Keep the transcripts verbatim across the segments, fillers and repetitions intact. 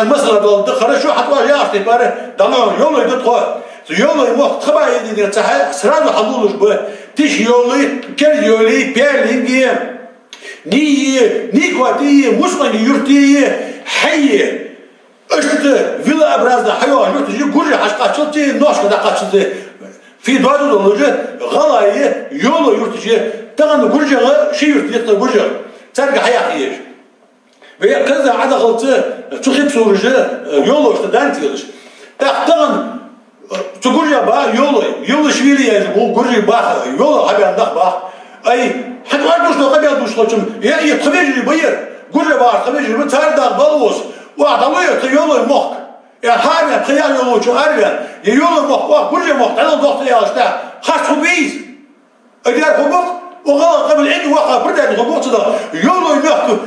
Масала, дала да, хорошо, хьатӀавоагӀаш яхаш тайпара, дала йолой да тхо. Цу йолой мохк тха баьле дийна ца хьа, сразу хьалулаш ба тиша йолой, керда йолой, перлинги, нийи, нийквати, мускъанги юртии, хьайи. Иштта вилообразно хьайоагӀа юрташ я, гуржий хьакхаччалца, нохчашка дӀакхаччалца. Фу доазув долаш я, гӀалгӀай йолой юрташ я, тахан гуржех ши юрт я тха гуржех. Царга хьаяха еза. Вай кхезза Ӏодахалца цу хи псураш, э, йолошта дан телаш. ТӀаккха тахан, э, цу гуржех ба йолой, йолошвили яьжа гу гуржий баха, йоло хьабаьнна нах баха. Ай, хьан вардуш до къабел душ лочум, я, я тха вежарий ба ер, гуржий баха тха вежарий ба, цар дагӀа дол вос, ва дӀалой тха йолой мохк. Я хьарвен, тха я йолочу арвен, я йолой мохк, ва гуржий мохк, дӀалой дохта ялаш та, хас ху бийз. Агар хӀу бакъ, укхаза къамаьл Ӏин ваха, предатель хӀу бакъ цу да. Йолой мехка,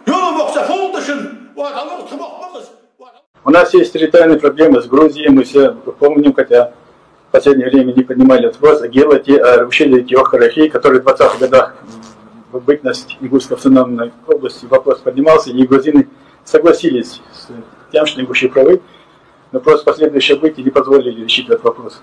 йолой мохк ца хулдашин, ва дӀалугӀ тха мохк бакъаз. У нас есть территориальные проблемы с Грузией, мы все помним, хотя в последнее время не поднимали этот вопрос, о Гелате, о ущелье Тиохарахи, который в двадцатых годах в бытность Ингушской автономной области вопрос поднимался, и грузины согласились с тем, что ингуши правы, но просто последующие события не позволили решить этот вопрос.